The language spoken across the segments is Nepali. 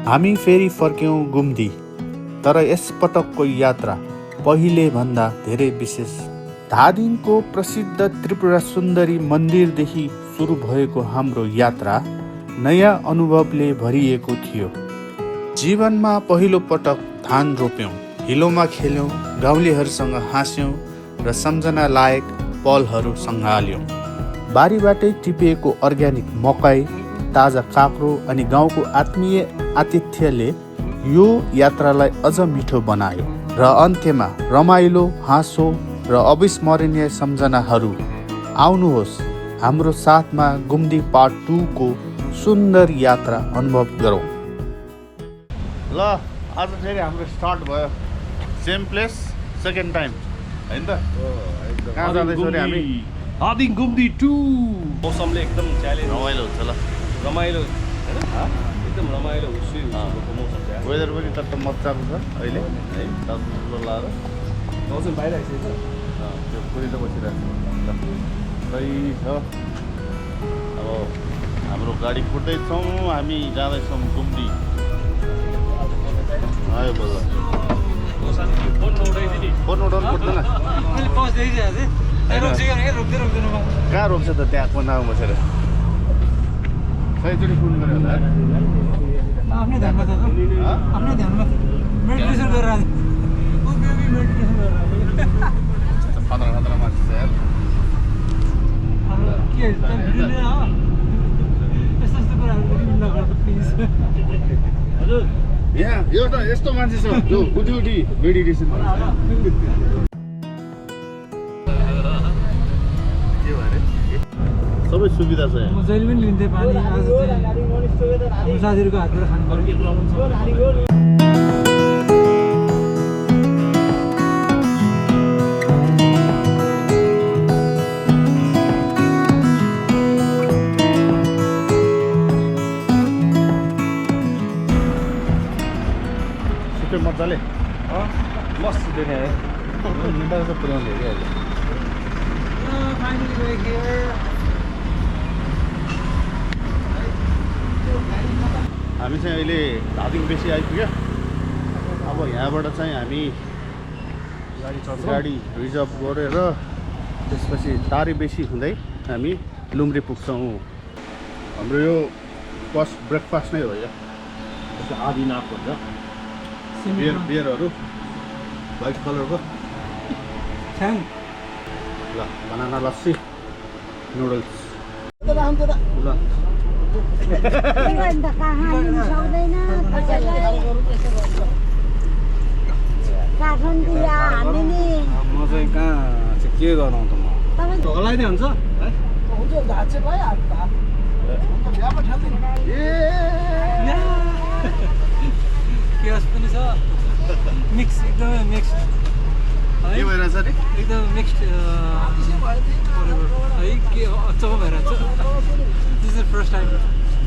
हामी फेरि फर्क्यौँ गुम्दी। तर यसपटकको यात्रा पहिले भन्दा धेरै विशेष। धादिङको प्रसिद्ध त्रिपुरा सुन्दरी मन्दिरदेखि सुरु भएको हाम्रो यात्रा नयाँ अनुभवले भरिएको थियो। जीवनमा पहिलो पटक धान रोप्यौँ, हिलोमा खेल्यौँ, गाउँलेहरूसँग हाँस्यौँ र सम्झना लायक पलहरू सँगाल्यौँ। बारीबाटै टिपिएको अर्ग्यानिक मकै, ताजा काँक्रो अनि गाउँको आत्मीय आतिथ्यले यो यात्रालाई अझ मिठो बनायो। र अन्त्यमा रमाइलो, हाँसो र अविस्मरणीय सम्झनाहरू। आउनुहोस् हाम्रो साथमा गुम्दी पार्ट 2 को सुन्दर यात्रा अनुभव गरौँ। ल आज फेरि हाम्रो स्टार्ट भयो। सेम प्लेस, सेकेन्ड टाइम हैन त? कहाँ जाँदैछौँ रे हामी? धादिङ गुम्दी 2। मौसमले एकदम च्यालेन्ज, रमाइलो हुन्छ ल, रमाइलो हैन? एकदम रमाइलो हुसुई भएको मौसम छ। वेदर पनि त मजाको छ अहिले है, तल्लो लाएर मौसम बाहिर आइसकेछ। त्यो कुरिलो बसिरहेको छ। सही छ। अब हाम्रो गाडी कुट्दैछौँ, हामी जाँदैछौँ गुम्दी। आयो बल्ल फोन उठाइदिने, फोन उठाउनु पर्दैन। मैले पज देखिरहेको थिएँ, रोक्छिकन रोक्दैन म। कहाँ रोक्छ त? त्यहाँ कोनामा बसेर सयचोटि फोन गऱ्यो होला। आफ्नै ध्यानमा छ, आफ्नै ध्यानमा मेडिटेसन गरेर आएको मेडिटेसन गरेर खतरा खतरा मान्छे छ यार। के भिडियो लिएर हो यस्तो यस्तो कुराहरू पनि नगर्नु प्लिज। हजुर यहाँ एउटा यस्तो मान्छे छ जो उठी उठी मेडिटेसन गर्छ। के भरे? सबै सुविधा छ यहाँ। म जहिले पनि लिन्थेँ पानी, आज चाहिँ हाम्रो साथीहरूको हातबाट खानु पर्यो। सुत्यो मजाले। मस्त देख्ने है। निदाएर त पुऱ्याउने अरे अहिले। Finally we're here. हामी चाहिँ अहिले धादिङ बेसी आइपुग्यो। अब यहाँबाट चाहिँ हामी गाडी रिजर्भ गरेर त्यसपछि तारे बेसी हुँदै हामी लुम्रे पुग्छौँ। हाम्रो यो फर्स्ट ब्रेकफास्ट नै हो यो। आधी नाप हुन्छ। बियरहरू व्हाइट कलरको छ्याङ ल, बनाना लस्सी, नुडल्स ल। म चाहिँ कहाँ चाहिँ के गरौँ त? म ढोकालाई नै हुन्छ है। केस पनि छ, मिक्स, एकदमै मिक्स के भइरहेछ नि? एकदम मिक्स्ड है, के अचम्म भइरहेको छ। दिस इज फर्स्ट टाइम,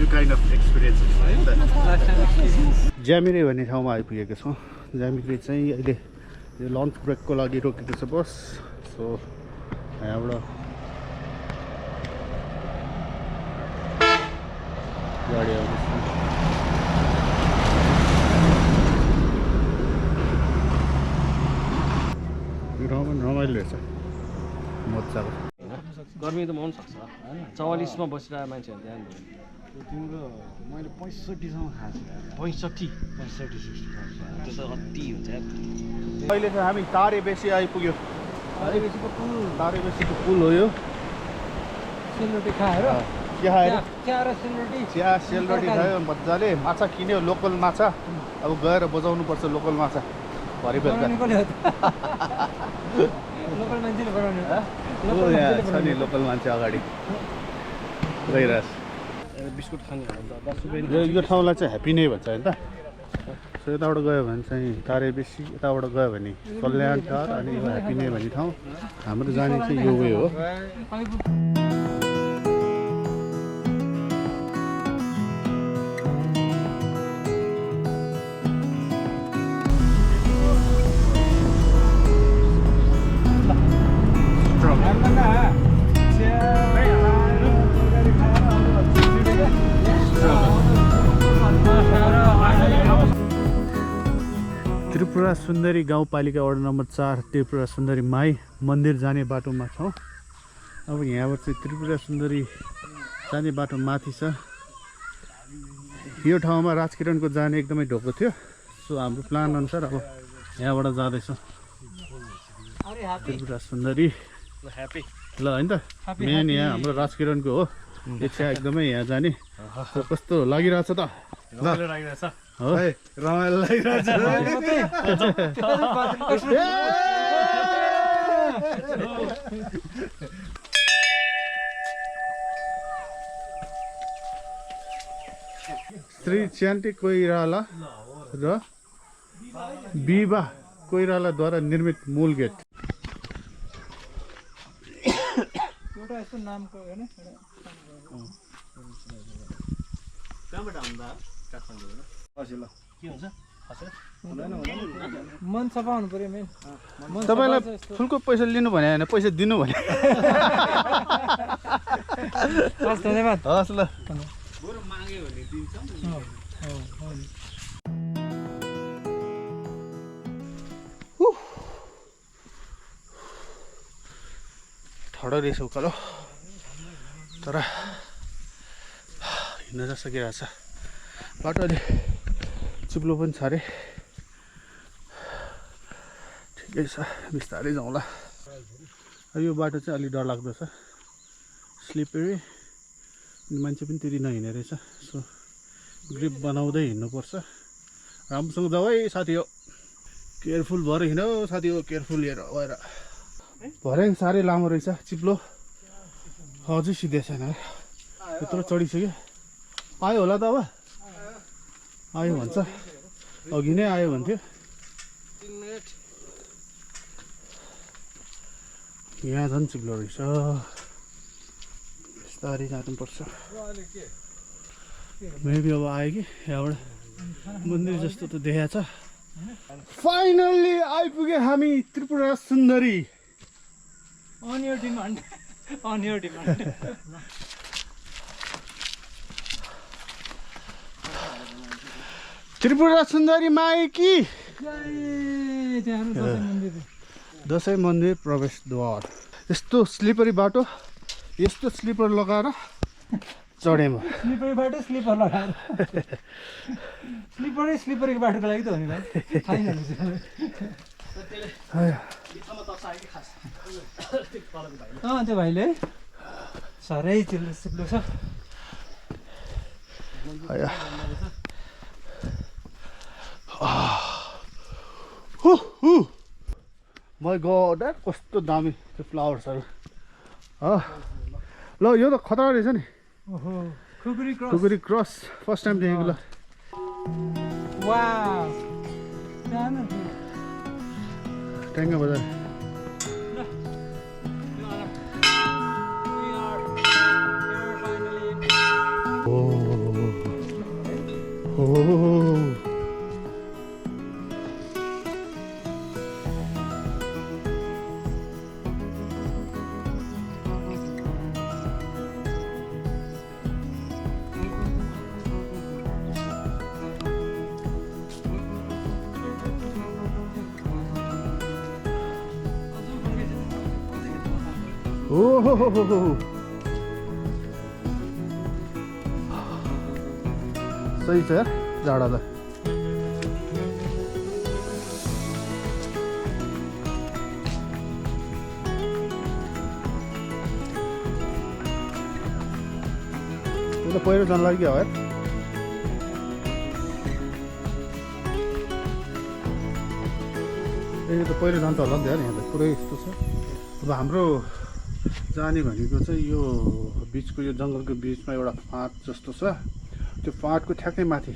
यो काइन्ड अफ एक्सपिरियन्स है त। Last time experience. ज्यामिरे भन्ने ठाउँमा आइपुगेको छौँ। ज्यामिरे चाहिँ अहिले यो लन्च ब्रेकको लागि रोकेको छ बस। सो यहाँबाट गाडी आउँदैछ। यो ठाउँ पनि रमाइलो रहेछ, मजाको। गर्मी त मन सक्छ होइन? 44मा बसिरहेको मान्छेहरू त्यहाँ तिम्रो मैले 65सम्म खाएको छु। 65 65-60 त्यो त अति हुन्छ यार। अहिले चाहिँ हामी तारे बेसी आइपुग्यो। तारेबेसीको पुल, तारे बेसीको पुल हो यो। सेलरोटी खाएर के खाएर? चिया र सेलरोटी। चिया सेलरोटी खायो मजाले। माछा किन्यो, लोकल माछा। अब गएर बजाउनु पर्छ लोकल माछा भरे बेलुका। बनाउने कसले हो त? लोकल मान्छेले बनाउने हो त? हो यहाँ छ नि लोकल मान्छे अगाडि गइरहेछ। बिस्कुट खाने हो भने त 10 रुपियाँ। यो ठाउँलाई चाहिँ ह्याप्पी नै भन्छ होइन त। सो यताबाट गयो भने चाहिँ तारे बेसी, यताबाट गयो भने कल्याण टार, अनि यो ह्याप्पी नै भन्ने ठाउँ। हाम्रो जाने चाहिँ यो वे हो। त्रिपुरा सुन्दरी गाउँपालिका वडा नम्बर 4 त्रिपुरा सुन्दरी माई मन्दिर जाने बाटोमा छौँ। अब यहाँबाट चाहिँ त्रिपुरा सुन्दरी जाने बाटो माथि छ। यो ठाउँमा राजकिरणको जाने एकदमै ढोको थियो, सो हाम्रो प्लान अनुसार अब यहाँबाट जाँदैछौँ त्रिपुरा सुन्दरी। ह्याप्पी ल होइन त मेन यहाँ हाम्रो राजकिरणको हो इच्छा एकदमै यहाँ जाने। कस्तो लागिरहेछ त? रमाइलो लागिरहेछ। हो रमाइलो लागिरहेछ। श्री च्यान्टे कोइराला र बिबा कोइरालाद्वारा निर्मित मूल गेट। एउटा यस्तो नामको हैन कहाँबाट आउँदा काठमाडौँ होइन? ल के हुन्छ? मन सफा हुनु पर्यो मेन। तपाईँलाई फुलको पैसा लिनु भने होइन, पैसा दिनु भने। हस् धन्यवाद। हस् ल। बरु माग्यो भने दिन्छ। ठडो रहेछ उकालो, तर हिँड्न चाहिँ सकिरहेछ। बाटो अलि चिप्लो पनि छ अरे, ठिकै छ, बिस्तारै जाउँला। यो बाटो चाहिँ अलि डरलाग्दो छ, स्लिपरी, मान्छे पनि त्यति नहिँड्ने रहेछ। सो ग्रिप बनाउँदै हिँड्नुपर्छ। राम्रोसँग जाऊ है साथी हो, केयरफुल भएर हिँड साथी हो, केयरफुल लिएर गएर। भर्याङ साह्रै लामो रहेछ, चिप्लो, अझै सिधै छैन। यत्रो चढिसक्यो, आयो होला त अब, आयो भन्छ, अघि नै आयो भन्थ्यो। यहाँ झन् चिप्लो रहेछ, बिस्तारै जानुपर्छ। मेबी अब आयो कि यहाँबाट मन्दिर जस्तो त देखाएको छ। फाइनल्ली आइपुगे हामी Tripura Sundari. On your demand. On your demand. Tripura Sundari Mai की त्यहाँ दसैँ मन्दिर। दसैँ मन्दिर प्रवेशद्वार। यस्तो स्लिपरी बाटो, यस्तो स्लिपर लगाएर चढेँ म। स्लिपरी बाटो स्लिपर लगाएर। स्लिपरी बाटोको लागि त हो नि भाइ, थाहा छैन। त्यो भाइले साह्रै चिप्लो छ। माई गॉड, कस्तो दामी त्यो फ्लावर्सहरू। ल यो त खतरा रहेछ नि। ओहो, खुकुरी क्रस फर्स्ट टाइम देखेको। ल वाउ, जानु ट्याङ्गा बजार। सही छ यार जाडोलाई। त्यो त पहिरो जान लाग्यो हो यार। यो त पहिरो जान्छ होला नि त यार, यहाँ त पुरै यस्तो छ। अब हाम्रो जाने भनेको चाहिँ यो बिचको, यो जङ्गलको बिचमा एउटा फाँट जस्तो छ। त्यो फाँटको ठ्याक्कै माथि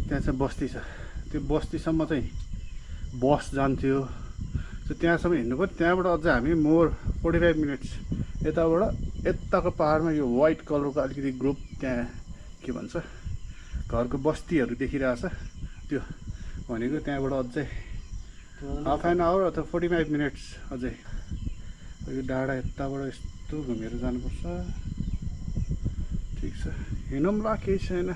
त्यहाँ चाहिँ बस्ती छ। त्यो बस्तीसम्म चाहिँ बस जान्थ्यो, सो त्यहाँसम्म हिँड्नु पऱ्यो। त्यहाँबाट अझै हामी मोर 45 मिनट्स यताबाट यताको पाहाडमा यो वाइट कलरको अलिकति ग्रुप, त्यहाँ के भन्छ घरको बस्तीहरू देखिरहेछ। त्यो भनेको त्यहाँबाट अझै हाफ एन आवर अथवा 45 मिनट्स अझै यो डाँडा यताबाट यस्तो घुमेर जानुपर्छ। ठिक छ, हिँडौँला, केही छैन।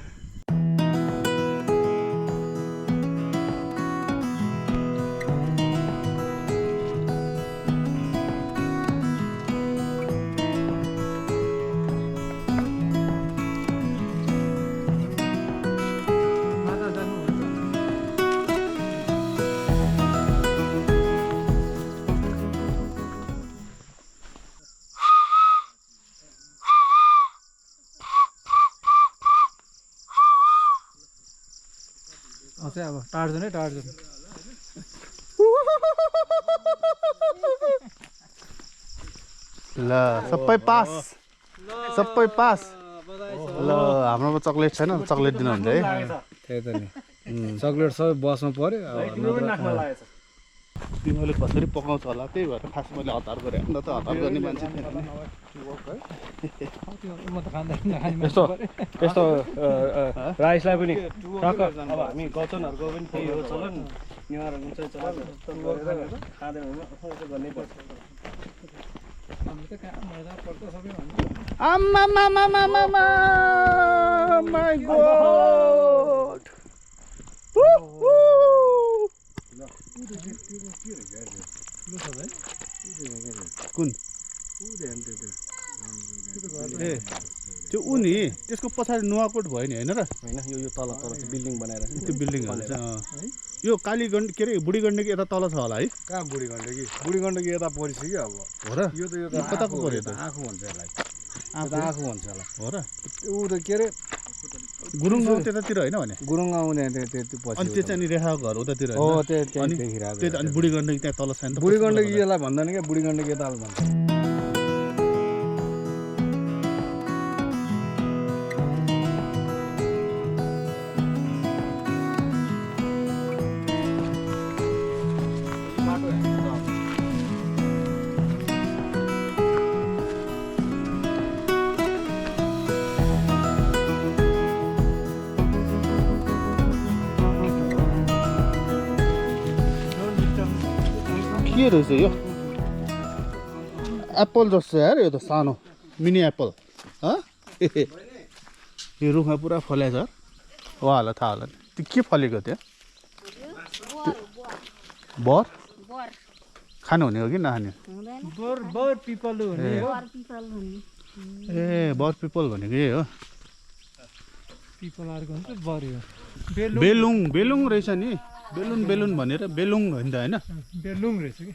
चाहिँ अब टार्जन है टार्जन ल सबै पास सबै पास ल हाम्रोमा चक्लेट छैन चक्लेट दिनुहुन्छ है त्यही त नि चक्लेट सबै बसमा पर्यो तिमीले कसरी पकाउँछ होला त्यही भएर खास मैले हतार गरेँ न त हतार गर्ने मान्छे थिएन म त खाँदैन यस्तो यस्तो राइसलाई पनि टक्क अब हामी गौचनहरूको पनि त्यही हो चलन नेवारहरूको चाहिँ चलन खाँदैन भने यसो गर्नै पर्छ आम्मामामामामा माय गॉड कुन ए त्यो ऊ नि त्यसको पछाडि नुवाकोट भयो नि होइन र होइन यो तल तल चाहिँ बिल्डिङ बनाएर त्यो बिल्डिङहरू छ यो कालीगण्ड के अरे बुढी गण्डकी यता तल छ होला है कहाँ बुढी गण्डकी यता परिसक्यो अब हो र यो त कताको पर्यो त आँखु भन्छ यसलाई आँखु भन्छ यसलाई हो र ऊ त के अरे गुरुङ गाउँ त्यतातिर होइन भने गुरुङ आउने त्यो पछि अनि त्यो चाहिँ अनि रेखा घर उतातिर हो होइन त्यही अनि देखिरहेको त्यही त अनि बुढी गण्डकी त्यहाँ तल छैन बुढी गण्डकी यसलाई भन्दैन क्या बुढी गण्डकी यता भन्छ के रहेछ यो एप्पल जस्तो यार यो त सानो मिनी एप्पल यो रुखमा पुरा फलेछ उहाँहरूलाई थाहा होला त्यो के फलेको त्यहाँ बर खानु हुने हो कि नखाने बर पिपल हुने हो ए बर पिपल भनेको यही हो पिपल अर्को हुन्छ बर हो बेलुङ बेलुङ रहेछ नि बेलुन भनेर बेलुङ हो नि त होइन बेलुङ रहेछ कि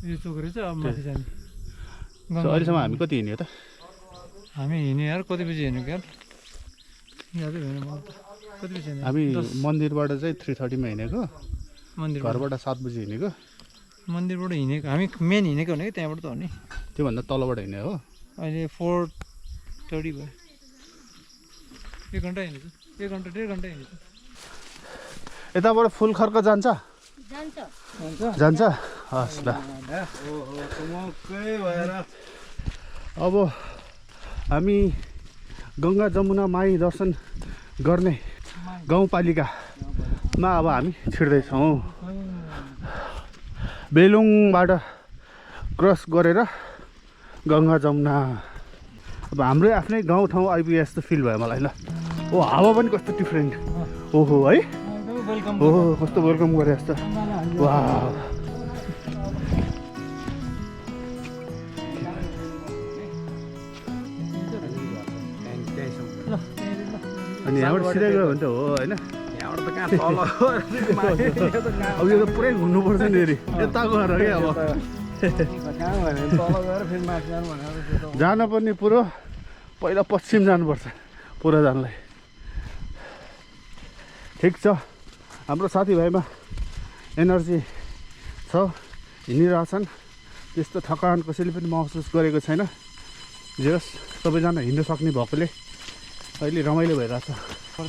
यो चोक रहेछ अब माथि जाने अहिलेसम्म हामी कति हिँड्यो त हामी हिँड्यो यार कति बजी हिँड्यो क्या यादै भएन मलाई त कति बजी हिँड्यो हामी मन्दिरबाट चाहिँ 3:30 मा हिँडेको मन्दिर घरबाट 7 बजी हिँडेको मन्दिरबाट हिँडेको हामी मेन हिँडेको हो नि कि त्यहाँबाट त हो नि त्योभन्दा तलबाट हिँड्यो हो अहिले 4:30 भयो 1 घन्टा हिँडेको 1 घन्टा 1.5 घन्टा हिँडेको यताबाट फुलखर्क जान्छ जान्छ हस् ल अब हामी गङ्गा जमुना माई दर्शन गर्ने गाउँपालिकामा अब हामी छिर्दैछौँ बेलुङबाट क्रस गरेर गङ्गा जमुना अब हाम्रै आफ्नै गाउँठाउँ आइपुगे जस्तो फिल भयो मलाई ल ओ हावा पनि कस्तो डिफ्रेन्ट ओहो है ओहो कस्तो वेलकम गरे जस्तो वाह अनि यहाँबाट सिधै गयो भने त हो होइन यहाँबाट त कहाँ तल अब यो त पुरै घुम्नुपर्छ नि फेरि यता गएर क्या अब कहाँ भने तल गएर फेरि माथि जानु भनेर जानुपर्ने पुरो पहिला पश्चिम जानुपर्छ पुरा जानलाई ठिक छ हाम्रो साथीभाइमा एनर्जी छ हिँडिरहेछन् त्यस्तो थकान कसैले पनि महसुस गरेको छैन जे होस् सबैजना हिँड्न सक्ने भएकोले अहिले रमाइलो भइरहेछ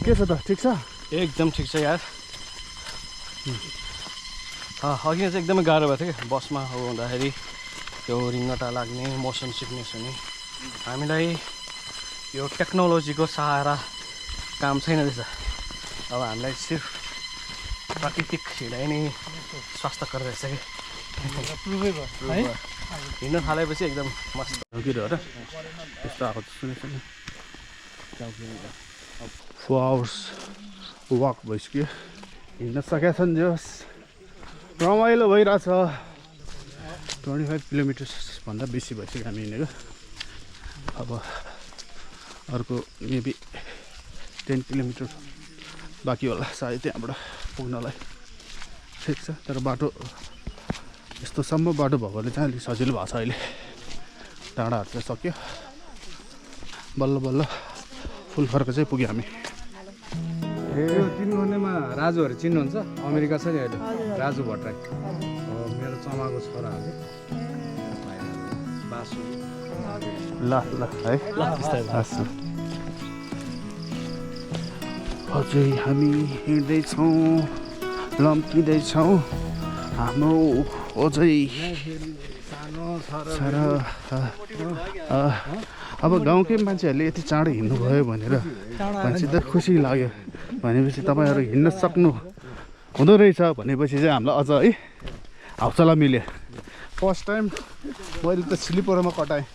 के छ त ठिक छ एकदम ठिक छ यार अघि चाहिँ एकदमै गाह्रो भएको थियो कि बसमा हुँदाखेरि त्यो रिङ्गटा लाग्ने मोसन सिकनेस हुने हामीलाई यो टेक्नोलोजीको सहारा काम छैन रहेछ अब हामीलाई सिर्फ प्राकृतिक हिँडाइ नै स्वास्थ्यकर रहेछ कि हिँड्न थालेपछि एकदम मस्त र त्यस्तो आएको सुनेको छैन 4 आवर्स वाक भइसक्यो हिँड्न सकेका छन् जोस् रमाइलो भइरहेछ 25 किलोमिटर्सभन्दा बेसी भइसक्यो हामी हिँडेको अब अर्को मेबी 10 किलोमिटर बाँकी होला सायद त्यहाँबाट पुग्नलाई ठिक छ तर बाटो यस्तोसम्म बाटो भएकोले चाहिँ अलिक सजिलो भएको छ अहिले डाँडाहरू चाहिँ सक्यो बल्ल बल्ल फुलखर्क चाहिँ पुग्यो हामी त्यो 3 गनेमा राजुहरू चिन्नुहुन्छ अमेरिका छ नि अहिले राजु भट्टराई मेरो चमाको छोरा हो बासु ल ल है हस् अझै हामी हिँड्दैछौँ लम्किँदैछौँ हाम्रो अझै अब गाउँकै मान्छेहरूले यति चाँडो हिँड्नुभयो भनेर मान्छे त खुसी लाग्यो भनेपछि तपाईँहरू हिँड्न सक्नु हुँदो रहेछ भनेपछि चाहिँ हामीलाई अझ है हौसला मिल्यो फर्स्ट टाइम मैले त स्लिपरमा कटाएँ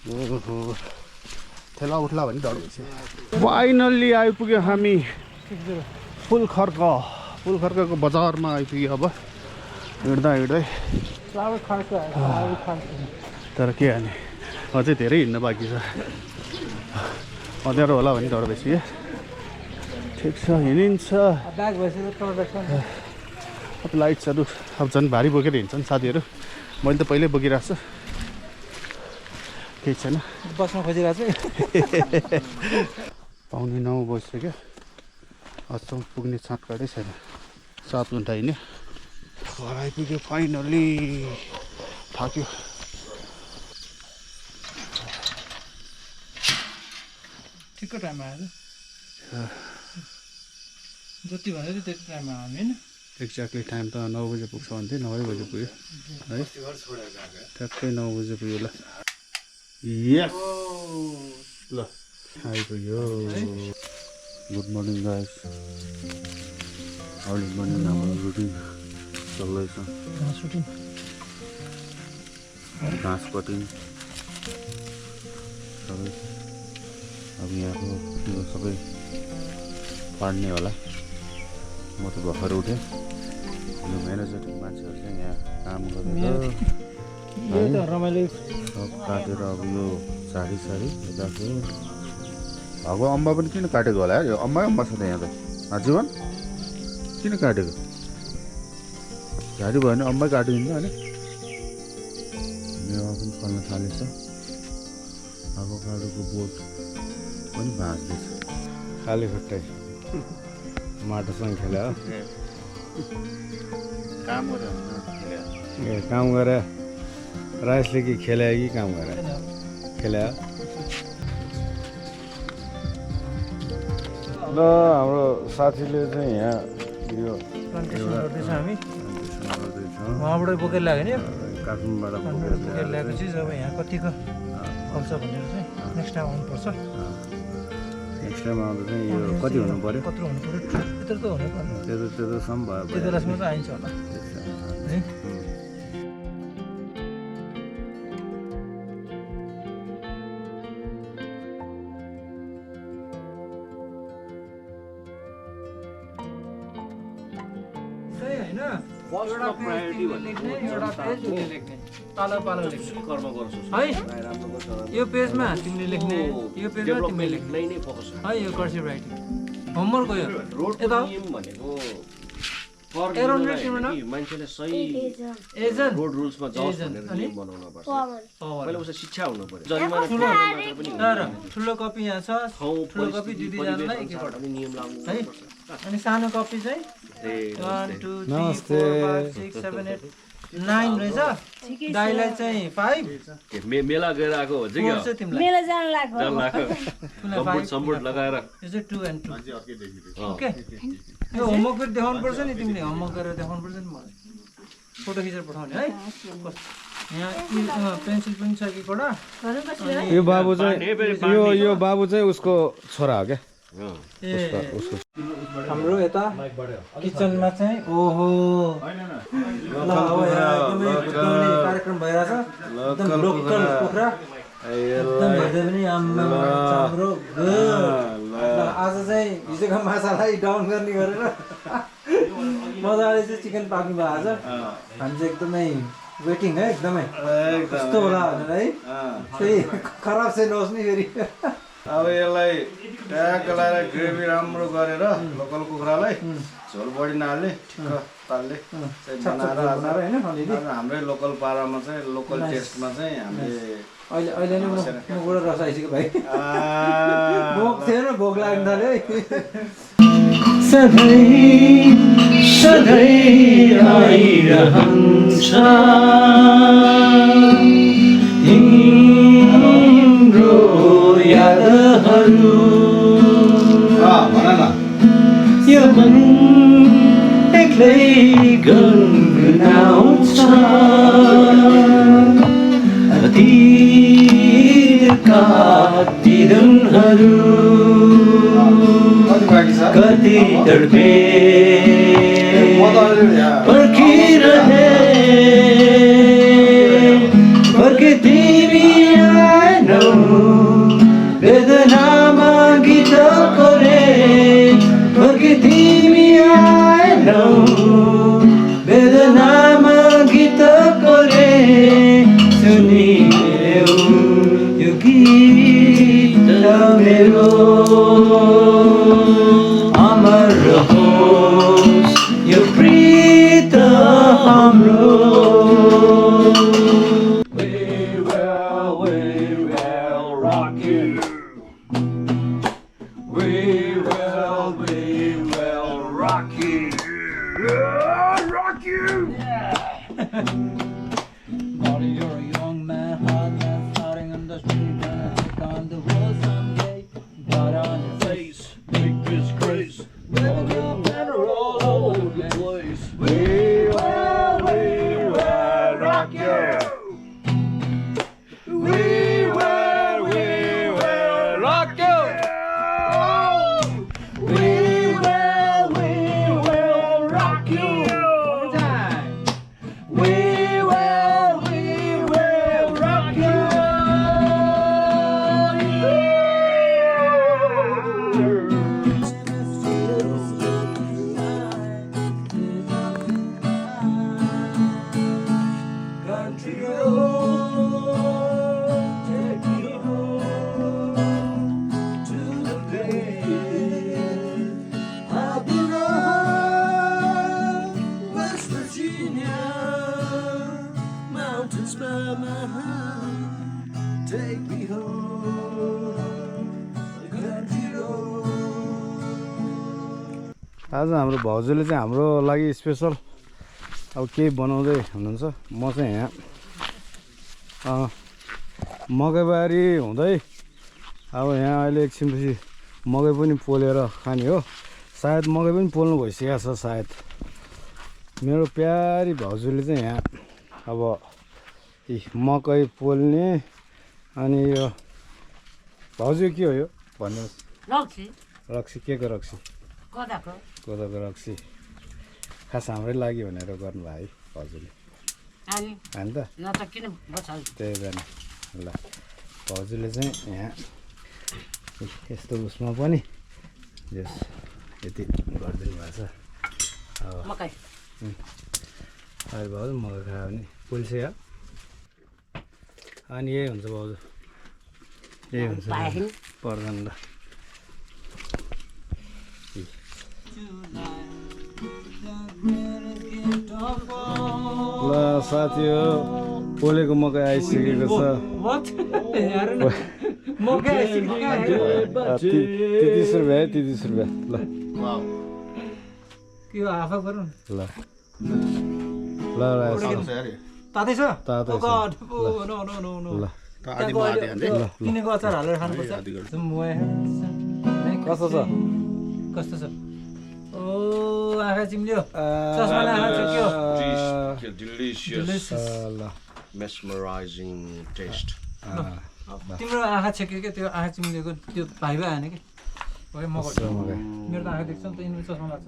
ओहो थेला उठ्ला भने डर भइसक्यो फाइनल्ली आइपुग्यो हामी फुलखर्कको बजारमा आइपुग्यो अब हिँड्दा हिँड्दै तर के हाने अझै धेरै हिँड्न बाँकी छ अँध्यारो होला भने डर भइसक्यो ठिक छ हिँडिन्छ अब लाइट्सहरू अब झन् भारी बोकेर हिँड्छन् साथीहरू मैले त पहिल्यै बोकिरहेको छु केही छैन बस्न खोजिरहेको छु 8:45 बजिसक्यो अझसम्म पुग्ने छाँटकाटै छैन 7 घन्टा हिँड्यो घर आइपुग्यो फाइनल्ली थाक्यो ठिकको टाइममा आयो जति भन्यो त्यति टाइममा आयो होइन एक्ज्याक्टली टाइम त 9 बजे पुग्छ भन्थ्यो 9 बजे पुग्यो है ठ्याक्कै 9 बजे पुग्यो ल यस ल आइपुग्यो good morning guys early morning हाम्रो रुटिन चल्दैछ घाँस कटिङ सबै अब यहाँको यो सबै पाड्ने होला म त भर्खर उठेँ यो म्यानेजर मान्छेहरू चाहिँ यहाँ काम गरेर रमाइलो सब काटेर अब यो साडी यताको अब अम्बा पनि किन काटेको होला यो अम्बै अम्बा छ त यहाँ त जीवन किन काटेको झाडी भयो भने अम्बै काटिदिन्छ होइन मेवा पनि फल्न थालेछ एभोकाडोको बोट पनि भाँच्दैछ खाली खुट्टै माटोसँग खेल्यो काम गरे राइसले कि खेल्यो कि काम गरे खेल्यो ल हाम्रो साथीले चाहिँ यहाँ यो गर्दैछ हामी उहाँबाट बोकेर लाग्यो नि काठमाडौँबाट बोकेर ल्याएको चिज अब यहाँ कतिको फल्छ भनेर चाहिँ नेक्स्ट टाइम आउनुपर्छ नेक्स्ट टाइम आउँदा चाहिँ यो कति हुनु पऱ्यो कत्रो हुनु पऱ्यो त्यत्रो त हुनु पर्ने त्यत्रोसम्म भयो त्यति बेलासम्म त आइन्छ होला है यो पेजमा तिमीले लेख्ने यो पेजमा तिमीले लेख्ने है यो कर्सिभ राइटिङ होमवर्क हो यो यता मान्छेले सही एजन रोड रुल्समा जाओस् भनेर नियम बनाउन पर्छ पहिला उसको शिक्षा हुनु पर्यो ठुलो कपी यहाँ छ ठुलो कपी दिदीजनालाई एकैपल्ट नियम लाग्नु है अनि सानो कपी चाहिँ 1 2 3 4 5 6 7 8 9 रहेछ दाइलाई चाहिँ 5 मेला गएर आएको हुन्छ कि मेला जान लाग्यो सम्बोट लगाएर यो चाहिँ 2 and 2 ओके यो होमवर्क पनि देखाउनु पर्छ नि तिमीले होमवर्क गरेर देखाउनु पर्छ नि मलाई फोटो खिचेर पठाउने है यहाँ पेन्सिल पनि छ कि कोडा यो बाबु चाहिँ यो बाबु चाहिँ उसको छोरा हो क्या हाम्रो यता किचनमा चाहिँ ओहो ल अब एकदमै गुड्ने कार्यक्रम भइरहेछ एकदम लोकल कुखुरा एकदम हेर्दै पनि हाम्रो आज चाहिँ हिजोको माछालाई डाउन गर्ने गरेर मजाले चाहिँ चिकन पाक्नु भयो आज हामी चाहिँ एकदमै वेटिङ है एकदमै कस्तो होला भनेर है त्यही खराब चाहिँ नहोस् नि फेरि अब यसलाई ट्याक्क लगाएर ग्रेभी राम्रो गरेर लोकल कुखुरालाई झोल बढी नहाल्ने ठिक्क तालले बनाएर हाम्रै लोकल पारामा चाहिँ लोकल टेस्टमा चाहिँ हामीले अहिले नै मबाट रस आइसक्यो भाइ भोक थिएन भोक लाग्न थाल्यो है सधैँ आइरहन्छ तिम्रो यादहरू यो मन एक्लै गुनगुनाउँछ अतीतका ती दिनहरू कति तडपे पर्खिरहे पर्खे तिमी आएनौ वेदनामा गीत कोरे पर्खे तिमी आएनौ वेदनामा गीत कोरे सुनिदेऊ यो गीत मेरो अमर रहोस् यो प्रीत हाम्रो We will rock you We will rock you Rock you Buddy, you're a young man, hot man, starting on the street, gonna take on the world someday. But on your face, Big disgrace all over the place. We will rock you We will rock you We will rock you One time. We will rock you Country road, take me home to the place I belong, West Virginia, mountains by my heart, take me home, country road. आज हाम्रो भाउजूले चाहिँ हाम्रो लागि स्पेसल अब केही बनाउँदै हुनुहुन्छ म चाहिँ यहाँ मकैबारी हुँदै अब यहाँ अहिले एकछिनपछि मकै पनि पोलेर खाने हो सायद मकै पनि पोल्नु भइसकेको छ सायद मेरो प्यारी भाउजूले चाहिँ यहाँ अब मकै पोल्ने अनि यो भाउजू के हो यो भन्नुहोस् रक्सी रक्सी के को रक्सी कदाको कोदोको रक्सी खास हाम्रै लागि भनेर गर्नुभयो है भाउजूले अनि होइन त न त किन बसाल्छ त्यही भएर ल भाउजूले चाहिँ यहाँ यस्तो उसमा पनि यस यति गरिदिनु भएको छ अब मकै अहिले भाउजू मकै खायो भने पोल्सियो अनि यही हुन्छ भाउजू यही हुन्छ पाएन पर्दैन ल ल साथी हो पोलेको मकै आइसकेको छ मकै आइसक्यो 30 रुपियाँ है 30 रुपियाँ ल के हो आफा गरौँ ल ल तातै छ तातै छ। ल किनेको अचार हालेर खानुपर्छ कस्तो छ कस्तो छ ओ आँखा चिम्ल्यो चस्माले आँखा चक्यो Delicious ल mesmerizing taste तिम्रो आँखा छेक्यो क्या त्यो आँखा चिम्लेको त्यो भाइ भए होइन कि भयो मकै कस्तो मकै मेरो त आँखा देख्छ नि त यिनीहरू चस्मा लाग्छ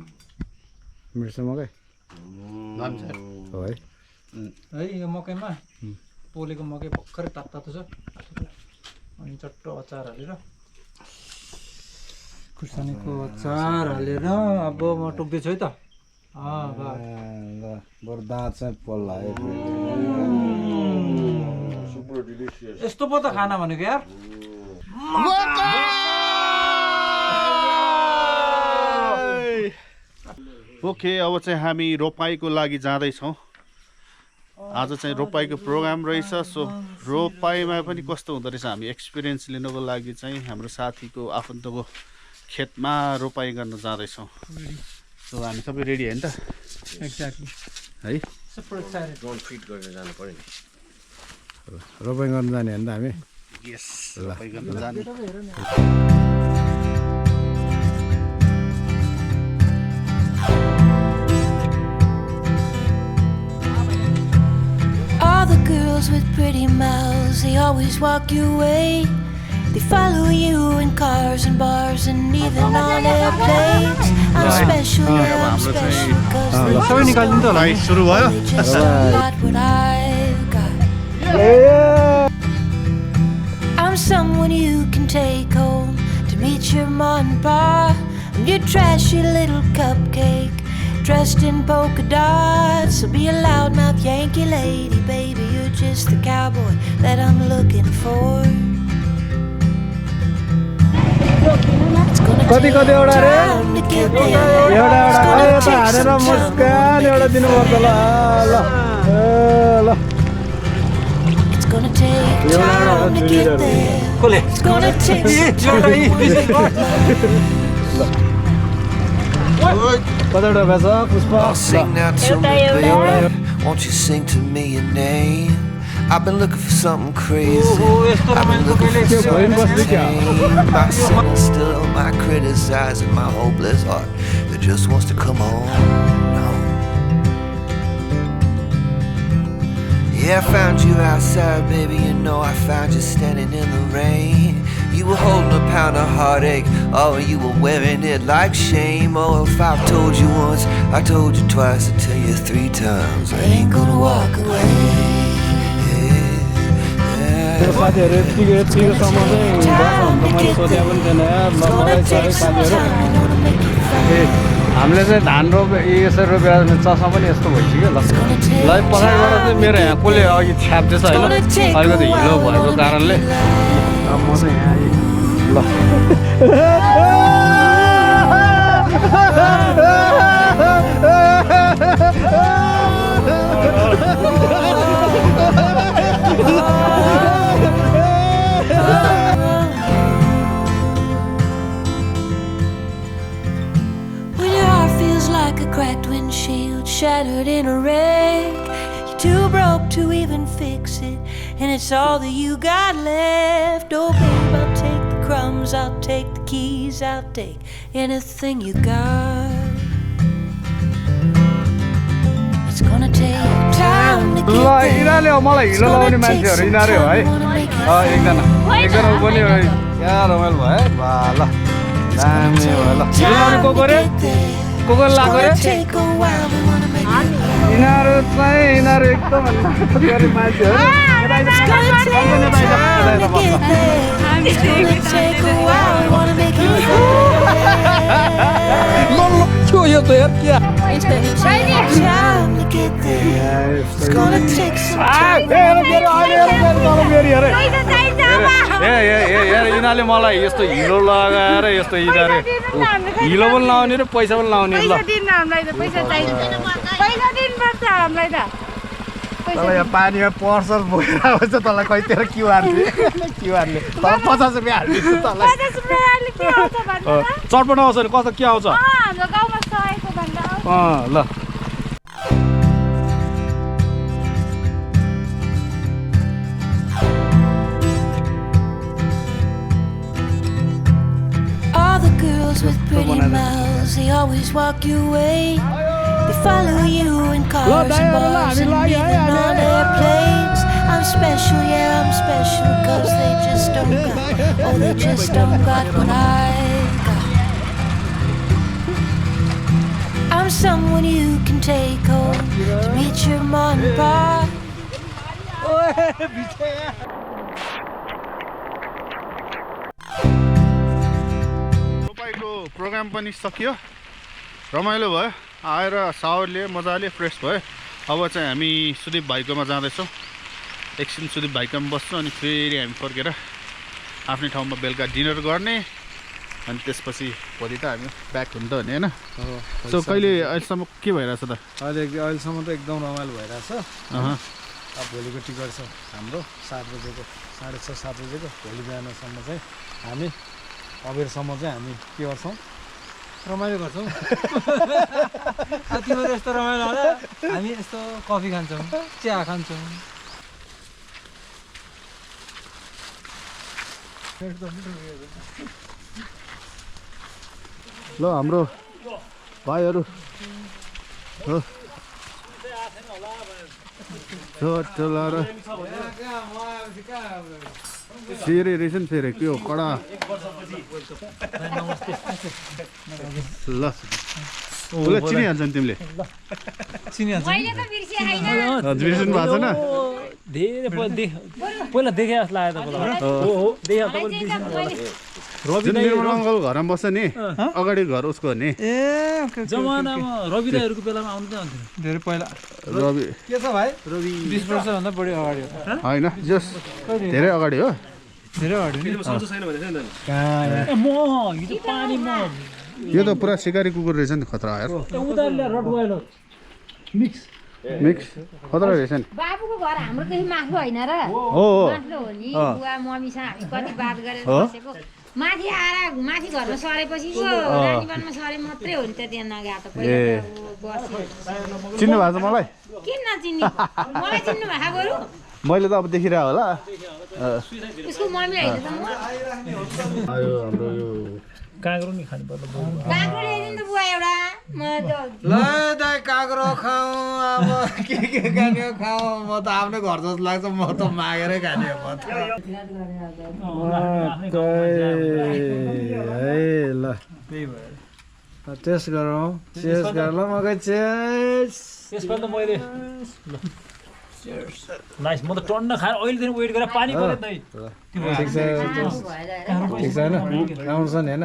मिर्च मकै हो है है यो मकैमा पोलेको मकै भर्खरै तातो तातो छ अनि चट्ट अचार हालेर खुर्सानीको अचार हालेर अब म टोक्दैछु है त ल बरु दाँत चाहिँ पल्ला है super delicious यस्तो पो त खाना भनेको यार ओके अब चाहिँ हामी रोपाइँको लागि जाँदैछौँ आज चाहिँ रोपाइको प्रोग्राम रहेछ। सो रोपाइमा पनि कस्तो हुँदो रहेछ हामी एक्सपिरियन्स लिनको लागि चाहिँ हाम्रो साथीको आफन्तको खेतमा रोपाइ गर्न जाँदैछौँ। सो हामी सबै रेडी होइन त एक्ज्याक्टली है? रोपाइँ गर्न जाने होइन त हामी? यस, रोपाइ गर्न जाने। All the girls with pretty mouths, they always walk your way. They follow you in cars and bars and even on airplanes. I'm special, yeah, I'm special, cause they just don't सुरु भयो। they just don't got what I've got. I'm someone you can take home to meet your mom and pa. I'm your trashy little cupcake, dressed in polka dots. So be a loudmouth Yankee lady, baby. You're just the cowboy that I'm looking for. कति कति एउटा रे? एउटा त हालेर मुस्कान एउटा दिनुपर्छ। ल ल ल It's gonna take time to get there. It's gonna take some कतिवटा भएछ Pushpa? I'll sing now to me, baby. Won't you sing to me your name? I've been looking for something crazy. I've been looking for something tame. My sinning still, my criticizing, my hopeless heart that just wants to come on. Yeah, I found you outside, baby. You know I found you standing in the rain. You were holding a pound of heartache. Oh, you were wearing it like shame. Oh, if I've told you once, I told you twice, I tell you 3 times. I ain't gonna walk away. साथीहरू यतिकोसम्म चाहिँ बस्छ भने त मैले सोधेको पनि थिएन यार। ल मलाई सबै साथीहरू हामीले चाहिँ धान यसरी रोपेर चस्मा पनि यस्तो भइसक्यो। ल पछाडिबाट चाहिँ मेरो यहाँ कसले अघि छ्याप्दैछ होइन, अलिकति हिलो भएको कारणले अब म चाहिँ यहाँ ल When your heart feels like a cracked windshield, shattered in a wreck, you're too broke to even fix it, and it's all that you got left. Oh babe, I'll take the crumbs, I'll take the keys, I'll take anything you got. It's gonna take time to get ल यिनीहरूले हो मलाई हिलो लाउने मान्छेहरू यिनीहरू हो है। एकजना पनि क्या रमाइलो भयो है। ल दामी भयो। ल हिलो लाउने को रे? को लगाएको रे? यिनीहरू एकदम गरी मान्छेहरू। यो त यार क्या यिनीहरूले मलाई यस्तो हिलो लगाएर यस्तो यिनीहरू हिलो पनि लाउने र पैसा पनि लाउने। ल तँलाई यहाँ पानीमा पर्छ बोकेर आउँछ तँलाई खैतिर क्युआरले तँलाई 50 रुपियाँ हालिदिन्छु तँलाई। चटपट आउँछ नि कस्तो के आउँछ? ल All the girls with pretty mouths, they always walk your way. They follow you in cars and bars and even on airplanes. I'm special, yeah, I'm special, cause they just don't got, oh, they just don't got what I've got. I'm someone you can take home to meet your mom and pa. रोपाइको प्रोग्राम पनि सकियो, रमाइलो भयो। आएर सावर लिए मजाले फ्रेस भयो। अब चाहिँ हामी सुदीप भाइकोमा जाँदैछौँ। एकछिन सुदीप भाइकोमा बस्छौँ अनि फेरि हामी फर्केर आफ्नै ठाउँमा बेलुका डिनर गर्ने अनि त्यसपछि भोलि त हामी ब्याक हुनु त भने होइन सो कहिले अहिलेसम्म के भइरहेछ त अहिलेसम्म त एकदम रमाइलो भइरहेछ अब भोलिको टिकट छ हाम्रो 7 बजेको 6:30 7 बजेको भोलि बिहानसम्म चाहिँ हामी अबेरसम्म चाहिँ हामी के गर्छौँ रमाइलो गर्छौँ तिमीहरू यस्तो रमाइलो होला हामी यस्तो कफी खान्छौँ चिया खान्छौँ ल हाम्रो भाइहरू हो चलाएर फेरि रहेछ नि फेरि के हो कडा ल उसलाई चिनिहाल्छ नि तिमीले बिर्सिनु भएको छैन धेरै पहिला देखे जस्तो लाग्यो जुन निर्मल अङ्कल घरमा बस्छ नि अगाडि घर उसको हो नि जमानामा रवि दाइहरूको बेलामा आउनु चाहिँ आउँथ्यो धेरै पहिला रवि के छ भाइ 20 वर्षभन्दा बढी अगाडि होइन जस धेरै अगाडि हो धेरै अगाडि यो त पुरा सिकारी कुकुर रहेछ नि खतरा आएर मिक्स खतरा रहेछ नि बाबुको घर हाम्रोदेखि माथि होइन र हो माथिल्लो हो नि बुवा मम्मीसँग हामी कति बात गरेर बसेको माथि आएर माथि घरमा सरेपछि पो रानीवनमा सरे मात्रै हो नि त त्यहाँ नगएको त पहिला चिन्नु भएको छ मलाई किन नचिन्ने मलाई चिन्नु भएको बरु मैले त अब देखिरहेको होला उसको मम्मी होइन त म आयो हाम्रो यो काँक्रो नि खानु पर्छ काँक्रो ल्याइदिनु त बुवा एउटा म ल दाइ काँक्रो खाऊ अब के खाने खाऊ म त आफ्नै घर जस्तो लाग्छ म त मागेरै खाने हो म ल टेस्ट गरौँ चेस गर ल मकै चेस यसपालि त मैले नाइस म त टन्न खाएर अहिलेदेखि वेट गरेर पानी पऱ्यो दाइ ठिक छ ठिक छ होइन राम्रो छ नि होइन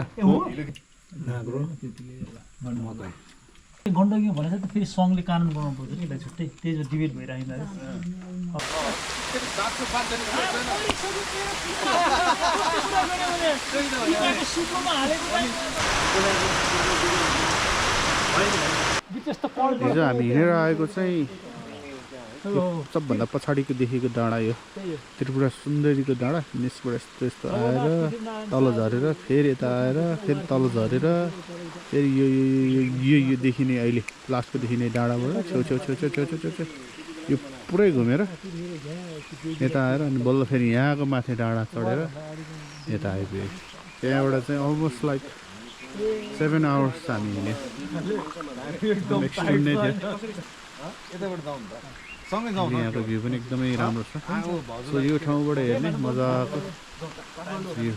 गण्डकी भनेको त फेरि सङ्घले कानुन बनाउनु पर्छ नि छुट्टै त्यही डिबेट भइरहेको हिजो हामी हिँडेर आएको चाहिँ सबभन्दा पछाडिको देखेको डाँडा यो त्रिपुरा सुन्दरीको डाँडा निसबाट यस्तो यस्तो आएर तल झरेर फेरि यता आएर फेरि तल झरेर फेरि यो देखिने अहिले लास्टको देखिने डाँडाबाट छेउ यो पुरै घुमेर यता आएर अनि बल्ल फेरि यहाँको माथि डाँडा चढेर यता आइपुग्यो त्यहाँबाट चाहिँ अलमोस्ट लाइक 7 आवर्स हामी हिँड्यो एकदम एक्सट्रिम नै थियो यहाँको भ्यू पनि एकदमै राम्रो छ सो यो ठाउँबाट हेर्ने मजाको भ्यू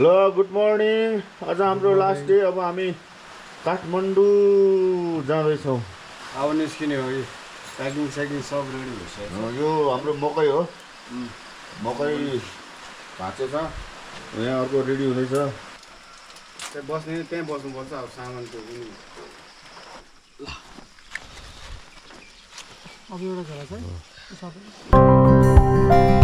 ल गुड मर्निङ आज हाम्रो लास्ट डे अब हामी काठमाडौँ जाँदैछौँ अब निस्किने हो यो प्याकिङ स्याकिङ सब रेडी भइसक्यो यो हाम्रो मकै हो मकै भाँचो छ यहाँ अर्को रेडी हुँदैछ त्यहाँ बस्ने त्यहीँ बस्नुपर्छ अब सामान त्यो पनि अब एउटा छ